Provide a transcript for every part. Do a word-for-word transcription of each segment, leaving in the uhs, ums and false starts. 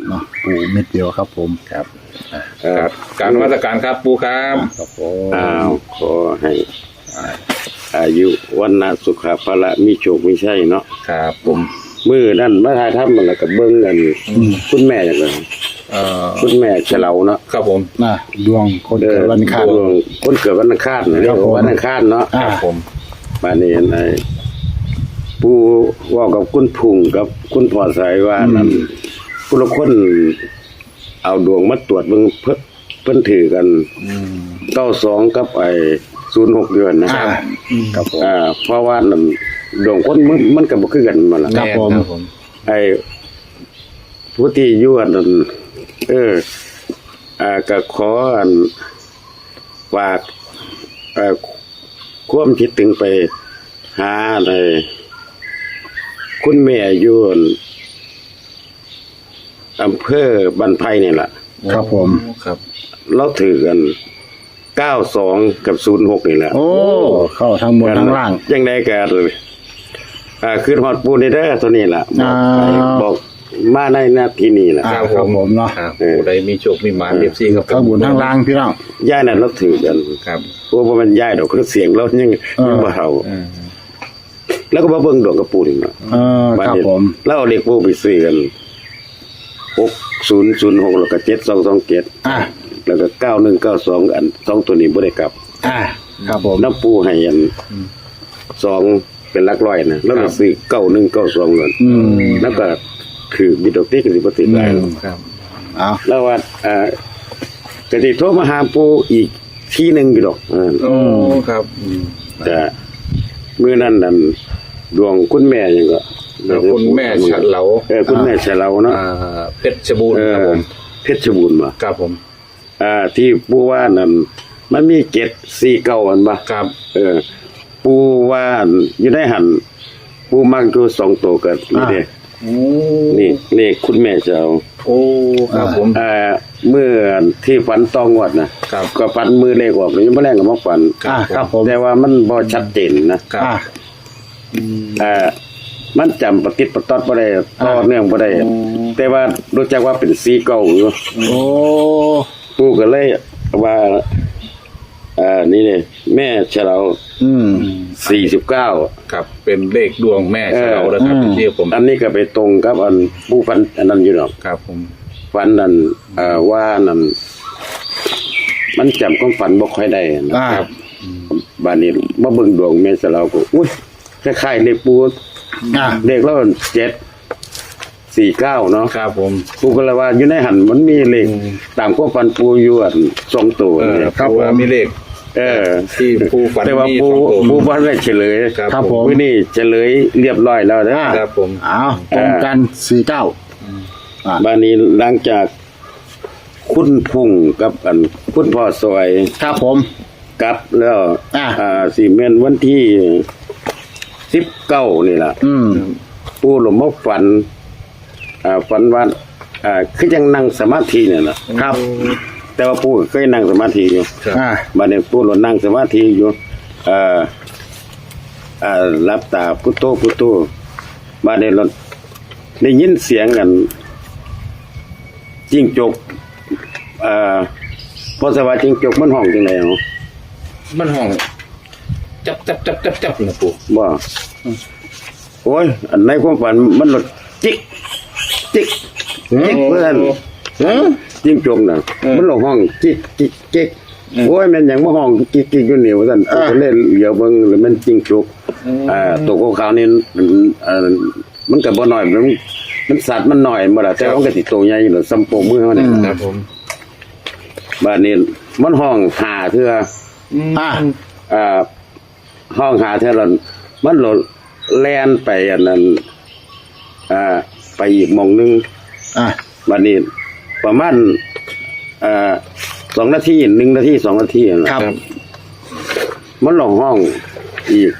เนาะ ปู่เม็ดเดียวครับผม ครับ อ่ะ ครับ กราบนมัสการครับปู่ครับ ครับผม อ้าว ขอให้ อ่า อายุ วรรณะ สุขะ พละ มีโชค มีชัยเนาะ ครับผม มื้อนั้นมาถ่ายทำแล้วก็เบิ่งกัน อืม คุณแม่จังเลย เอ่อ คุณแม่เฉลาเนาะ ครับผม น่ะ ดวงคนเกิดวันอังคาร ดวงคนเกิดวันอังคาร ครับผม วันอังคารเนาะ อ่า ครับผม บัดนี้ไอ้ปู่เว้ากับคุณพุ่งกับคุณพ่อใสว่า อืม นั่น ผู้ละคนเอาดวงมาตรวจเบิ่ง เพิ่น เพิ่นถือกัน อืม เก้าสอง กับไอ้ ศูนย์หก เดือนนะ อ่า อืม ครับผม อ่า เพราะว่านั่นดวงคนมัน มันก็บ่คือกันนั่นล่ะ ครับผม แม่นครับผม ไอ้ผู้ที่อยู่อันนั้น เออ อ่า ก็ขออัน ฝาก เอ่อ ความคิดถึงไปหาในคุณแม่อยู่อำเภอบ้านไผ่นี่แหละ ครับผม ครับ เราถือกัน เก้าสอง กับ ศูนย์หก นี่แหละ โอ้ เข้าทั้งบนทั้งล่าง จังใดก็ อ่า ขึ้นฮอดปู่นี่เด้อ เท่านี้ล่ะ บอกไป อ่า บอกมาในนาทีนี้ล่ะ อ่า ครับผม ครับผมเนาะ ครับ เออ ผู้ใดมีโชคมีหมาน เออ เอฟซี ครับผม ทั้งบนทั้งล่างพี่น้อง ย่ายนั่นเราถือกัน ครับ โอ้ บ่แม่นย่ายดอก คือเสียงเรายัง เออ ยังบ่เฒ่า เออ แล้วก็มาเบิ่งดวงกับปู่นี่เนาะ เออ ครับผม บัดนี้เราเอาเลขปู่ไปซื้อกัน หกศูนย์ศูนย์หก แล้วก็ เจ็ดสองสองเจ็ด อ่ะ แล้วก็ เก้าหนึ่งเก้าสอง อันสองตัวนี้บ่ได้กลับ อ่ะ ครับผม นำปู่ให้อัน อืม สองเป็นหลักร้อยนะ แล้วก็ ครับ ซื้อ เก้าหนึ่งเก้าสอง นั่น อืม แล้วก็ถือบิดออกติก็สิบ่ถือหลาย อืม ครับ เอา แล้วว่า อ่า ก็สิโทรมาหาปู่อีกทีหนึ่งอยู่ดอก เออ โอ้ ครับ อืม แต่มื้อนั้นนั่น ดวงคุณแม่หยังก็ ครับ คุณแม่ฉลา เออ คุณแม่ฉลาเนาะ อ่า เพชรบูรณ์ เออ ครับผม เพชรบูรณ์บ่ ครับผม อ่า ที่ปู่ว่านั่น มันมี เจ็ดสี่เก้า อันบ่ ครับ เออ ปู่ว่าอยู่ในหั่น ปู่มักอยู่สองตัวก็นี่เด้ อ่า โอ้ นี่เลขคุณแม่เจ้า โอ้ ครับผม อ่า เมื่อที่ฝันต่องวดนะ ครับ ก็ฝันมื้อเลขออก ยังบ่แลงก็มาฝัน ครับ อ่า ครับผม แต่ว่ามันบ่ชัดเจนนะ ครับ อ่า อืม อ่า มันจำประติดประตอดบ่ได้ อ่า ต่อเนื่องบ่ได้ อืม แต่ว่ารู้จักว่าเป็นสี่เก้าอยู่ โอ้ ปู่ก็เลยว่า เอ่อ นี่เลย แม่เฉลา อืม สี่สิบเก้า ครับ เป็นเลขดวงแม่เฉลา เออ นะครับ อืม ที่ผม อันนี้ก็ไปตรงกับอันปู่ฝันอันนั้นอยู่ดอก ครับผม ฝันนั่น เอ่อ ว่านั่น มันจำความฝันบ่ค่อยได้นะ อ่า ครับ บัดนี้มาเบิ่งดวงแม่เฉลาก็ อุ๊ย คล้ายๆเลขปู่ อ่า เลขเรา เจ็ดสี่เก้า เนาะ ครับผม ปู่ก็เลยว่าอยู่ในหั่นมันมีเลข อืม ตามความฝันปู่อยู่อันสองตัว เออ นี่ ครับผม ปู่ว่ามีเลข เออ ที่ปู่ฝัน แต่ว่า มี ปู่ สองตัว ปู่บ่ได้เฉลย ครับ ครับผม มื้อนี้เฉลยเรียบร้อยแล้วนะ อ่า ครับผม เอา ตรงกัน สี่เก้า อ่า บัดนี้หลังจากคุณพุ่งกับอันคุณพ่อสวัย ครับผม กลับแล้ว อ่า อ่า สิแม่นวันที่สิบเก้านี่ล่ะ อืม ปู่หลวงมาฝัน อ่า ฝันว่า อ่า คือยังนั่งสมาธิเนี่ยนะ ครับ แต่ว่าปู่ก็เคยนั่งสมาธิอยู่ ครับ อ่า บัดนี้ปู่หลวงนั่งสมาธิอยู่ เอ่อ อ่า หลับตาพุทโธพุทโธ บัดนี้หลวงได้ยินเสียงกัน จิ้งจก เอ่อ พ่อสวัย จิ้งจกมันฮ้องจังได๋เนาะ มันฮ้อง จับจับจับจับจับนะปู่ บ่ โอ้ย อันในความฝันมันหลดจิก จิก จิก ว่าซั่น ฮะ จิ้งจกน่ะ เออ มันหลดฮ้องจิก จิก จิก อืม โอ้ย แม่นหยังมาฮ้องจิก จิกอยู่นี่ ว่าซั่น เออ ก็เลยเหลียวเบิ่ง แล้วแม่นจิ้งจก อืม อ่า ตัวขาวๆนี่ มัน เอ่อ มันก็บ่น้อย มัน มันสัตว์มันน้อยบ่ล่ะ แต่ว่ามันก็สิโตใหญ่อยู่ดอก ส่ำโป้งมือเฮานี่ อืม ครับผม บัดนี้มันฮ้องห้าเทื่อ อืม อ่า เอ่อ ฮ้องห้าเทื่อแล้วมันโลดแล่นไปอันนั้น อ่า ไปอีกหม่องหนึ่ง อ่า บัดนี้ประมาณ เอ่อ สองนาที หนึ่งนาที สองนาทีนั่นล่ะ ครับ ครับ มันร้องฮ้องอีก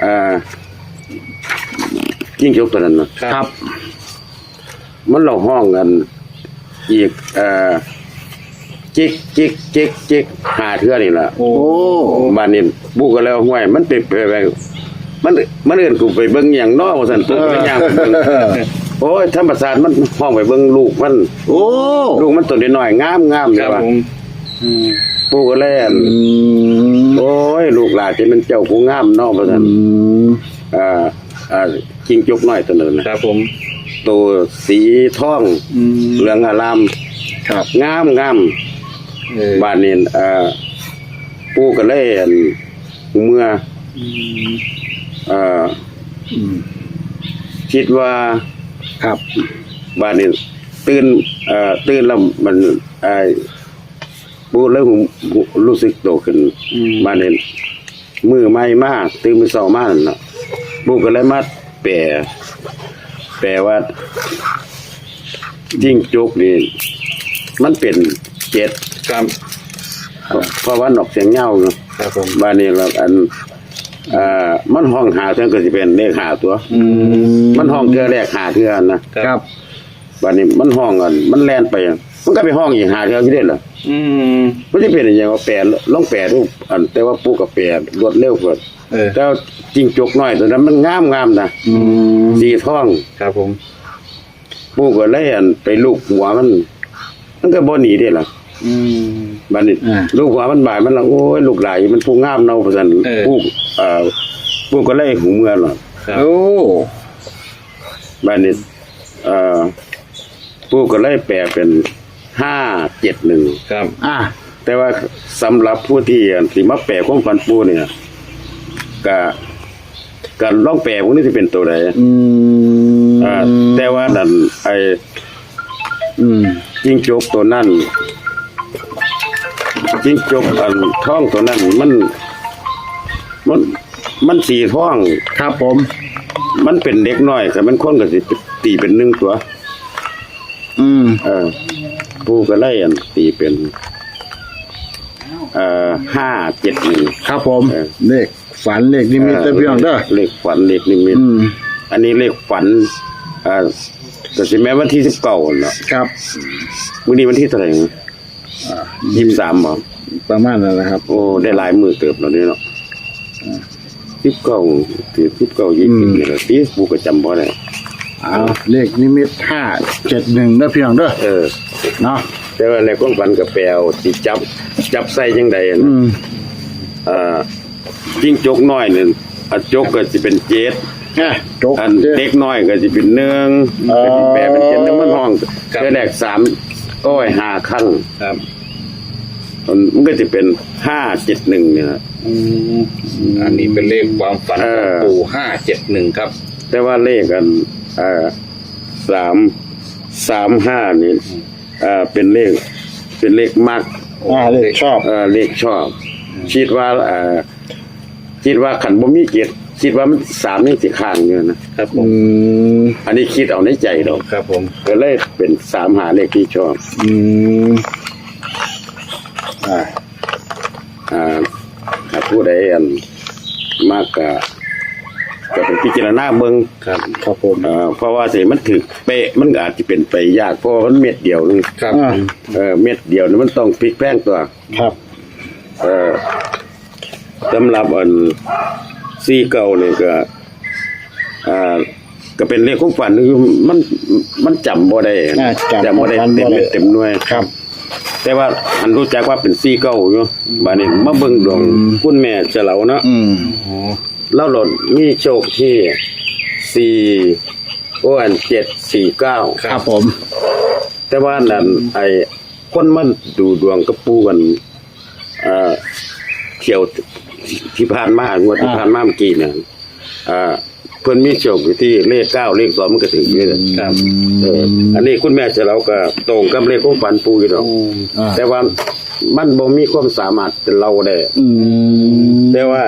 อ่า จิ้งจกตัวนั้นน่ะ ครับ ครับ มันร้องฮ้องกันอีก เอ่อ จิก จิก จิก จิก ห้าเทื่อนี่ล่ะ โอ้ บัดนี้ปู่ก็เลยว่า "ห้วย มันเป็นไปแบบ มัน มันเอิ้นกูไปเบิ่งหยังน้อ" ว่าซั่น ปู่ก็เลยย่างไปเบิ่ง เออ โอ้ย ธรรมชาติมันฮ้องไปเบิ่งลูกมัน โอ้ ลูกมันตัวน้อยๆงามๆ ค เลย รับ ว่า ผม อืม ปู่ก็เลย อืม โอ้ย ลูกหลานที่มันเจ้าผู้งามเนาะว่าซั่น อืม อ่า อ่า จิงจกน้อยตัวนั้นน่ะ ครับผม ตัวสีทอง อืม เหลืองอาราม ครับ งามงาม เออ บาดนี้ เอ่อ ปู่ก็เลย อั่น เมือ อืม เอ่อ อืม คิดว่า ครับ บาดนี้ ตื่น เอ่อ ตื่นแล้วมัน ไอ้ ปู่เลยหู หู รู้สึกโตขึ้น อืม บาดนี้ มื้อใหม่มา ตื่นมื้อเช้ามานั่นน่ะ ปู่ก็เลยมาแปล แปลว่า จิงจกนี่ มันเป็นเจ็ด ครับ เพราะ เพราะว่าออกเสียงยาวเนาะ ครับผม บาดนี้แล้วอัน เอ่อ มันฮ้องห้าเทื่อก็สิเป็นเลขห้าตัว อืม มันฮ้องเทื่อแรกห้าเทื่อนะ ครับ ครับ บาดนี้มันฮ้องอัน มันแล่นไป มันก็ไปฮ้องอีกห้าเทื่ออยู่เด้ล่ะ อืม มันสิเป็นอิหยังว่าแปล ลองแปลดู อัน แต่ว่าปู่ก็แปลรวดเร็วกว่า เออ แต่ว่าจิงจกน้อยตัวนั้นมันงามๆนะ อืม สีทอง ครับผม ปู่ก็เลย อั่น ไปลูบหัวมัน มันก็บ่หนีเด้ล่ะ อืม บาดนี้ อ่า ลูบหัวมัน บาดมันละ โอ้ย ลูกหลานมันผู้งามเนาะ ว่าซั่น เออ ปู่ เอ่อ ปู่ก็เลยหูเมือล่ะ ครับ โอ้ บาดนี้ เอ่อ ปู่ก็เลยแปลเป็น ห้าเจ็ดหนึ่ง ครับ อ่า แต่ว่าสำหรับผู้ที่ อั่น สิมาแปลความฝันปู่เนี่ย ก็ ก็ลองแปลพวกนี้สิเป็นตัวใด อืม อ่า แต่ว่านั่น ไอ้ อืม จิงจกตัวนั้น จิงจกอันทองตัวนั้น มัน มัน มันสีทอง ครับผม มันเป็นเด็กน้อย แต่มันคนก็สิตีเป็นหนึ่งตัว อืม เออ ปู่ก็เลย อั่น ตีเป็น เอ่อ ห้าเจ็ดหนึ่ง ครับผม เออ เลขฝันเลขนิมิต เออ เด้อพี่น้องเด้อ เลขฝันเลขนิมิต อืม อันนี้เลขฝัน อ่า ก็สิแม่นวันที่สิบเก้านั่นล่ะ ครับ มื้อนี้วันที่เท่าไหร่นะ อ่า ยี่สิบสามบ่ ประมาณนั้นนะครับ โอ้ ได้หลายมื้อเติบแล้วนี่เนาะ อ่า สิบเก้า สิบเก้า ยี่สิบ อืม นี่แหละ ที่ปู่ก็จำบ่ได้ เอา เลขนิมิต ห้าเจ็ดหนึ่ง เด้อพี่น้องเด้อ เออ เนาะ แต่ว่าในความฝันก็แปลเอา สิจับ จับใส่จังใดอะนะ อืม เอ่อ จิงจกน้อยนี่ อ่ะ จกก็สิเป็นเจ็ด อ่ะ จก อัน เจ็ด เด็กน้อยก็สิเป็นหนึ่ง อ๋อ ก็สิแปลเป็นเจ็ด แล้วมันฮ้อง ครับ เทื่อแรกสาม โอ้ย ห้าครั้ง ครับ มัน มันก็สิเป็น ห้าเจ็ดหนึ่ง นี่ล่ะ อืม อันนี้เป็นเลขความฝัน เออ ของปู่ ห้าเจ็ดหนึ่ง ครับ แต่ว่าเลขอัน เอ่อ สาม สามห้า นี่ เอ่อ เป็นเลข เป็นเลขมัก อ่า เลขชอบ เอ่อ เลขชอบ อืม คิดว่า เอ่อ คิดว่าคันบ่มีเจ็ด คิดว่ามันสามยังสิค้างอยู่นะ ครับผม อืม อันนี้คิดเอาในใจดอก ครับผม ก็เลยเป็น สามห้า เลขที่ชอบ อืม อ่า อ่า ถ้าผู้ใด อั่น มักก็ ก็ไปพิจารณาเบิ่ง ครับ ครับผม เอ่อ เพราะว่าสิมันถืกเป๊ะ มันก็อาจจะเป็นไปยาก เพราะว่ามันเม็ดเดียวนึง ครับ อ่า เออ เม็ดเดียวนี่มันต้องพลิกแพลงตัว ครับ เออ สำหรับอัน สี่เก้า นี่ก็ อ่า ก็เป็นเลขความฝัน คือมัน มันจำบ่ได้ อ่า จำ จำบ่ได้ ความฝัน เต็ม บ่ได้ เม็ดเต็มหน่วย ครับ แต่ว่าอันรู้จักว่าเป็น สี่เก้า อยู่ บาดนี้มาเบิ่งดวง อืม คุณแม่เฉลาเนาะ อืม ลาวโลดมีโชคที่ สี่ โอ้ อัน เจ็ดสี่เก้า ครับผม แต่ว่านั่น ไอ้ คนมาดูดวงกับปู่กัน เอ่อ เที่ยวที่ผ่านมา งวดที่ อ่า ผ่านมาเมื่อกี้เนี่ย อ่า เพิ่นมีโชคอยู่ที่เลขเก้า เลขสอง มันก็ถืกอยู่เลย ครับ เออ อันนี้คุณแม่เฉลาก็ตรงกับเลขของฝันปู่อยู่ดอก อืม อ่า แต่ว่ามันบ่มีความสามารถจะเล่าได้ อืม แต่ว่า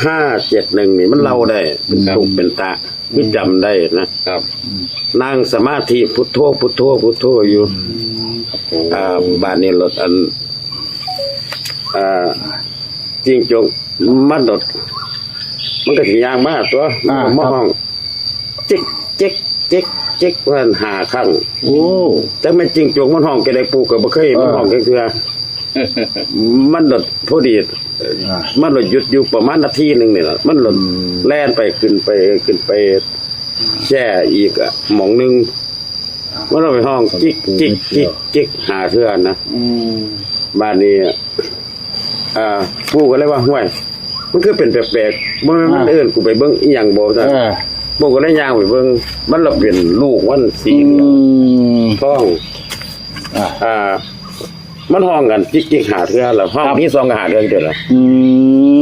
ห้าเจ็ดหนึ่ง นี่มันเล่าได้ เป็น ครับ ตุเป็นตะ คือจำได้นะ ครับ นั่งสมาธิพุทโธ พุทโธ พุทโธอยู่ อืม ครับผม อ่า บาดนี้โลดอัน อ่า จิงจกมันโลด มันก็สิย่างมาตัว อ่า มันก็มา ครับ ฮ้อง จิก จิก จิก จิก ว่าห้าครั้ง โอ้ แต่แม่นจิงจกมันฮ้องจั่งใดปู่ก็บ่เคยเห็นมันฮ้องจักเทื่อ มันโลดพอดี อ่า มันโลดหยุดอยู่ประมาณนาทีหนึ่งนี่ล่ะ มันโลด อืม แล่นไปขึ้นไป ขึ้นไป แช่อีกอะหม่องหนึ่ง มันเอาไปห้องจิกจิกจิกจิกหาเทื่อนะ อืม บ้านนี้ อ่า ปู่ก็เลยว่า "ห้วย มันคือเป็นแปลกๆ บ่แม่นมัน อ่า เอิ้นกูไปเบิ่งอีหยังบ่" ซั่น เออ ปู่ก็เลยย่างไปเบิ่ง มันละเป็นลูกมันสี อื เหลือง ม ทอง อ่า อ่า มันห้องกันจิกจิกหาเทื่อละ ห้อง ครับ ที่สองก็หาเทื่อเดียวละ อื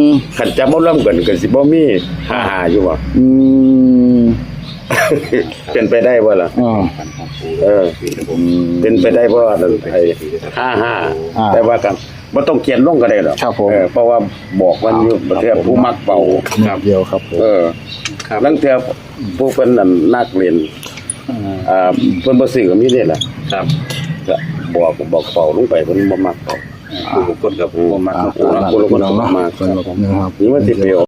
ม คันจับบ่รวมกันก็สิบ่มีหาหาอยู่บ่ อืม เป็นไปได้บ่ล่ะ อ่า เออ เป็นไปได้บ่ล่ะไอ้ห้าห้า อ่า แต่ว่ากันบ่ต้องเขียนลงก็ได้ดอก ครับผม เออ เพราะว่าบอกมันอยู่ ครับ บางเทื่อผู้มักเป่า ครับเดียวครับผม เออ ครับ ลางเทื่อผู้เพิ่นนั่นนักเล่น อ่า อ่า เพิ่นบ่ซื้อก็มีเด้ล่ะ ครับ ก็บอกบอกเป่าลงไป เพิ่นบ่มักเป่า ผู้บางคนกับผู้บ่มัก อ่า เนาะ ผู้บางคนก็บ่มัก สำหรับนะครับ นี่มันสิไปออก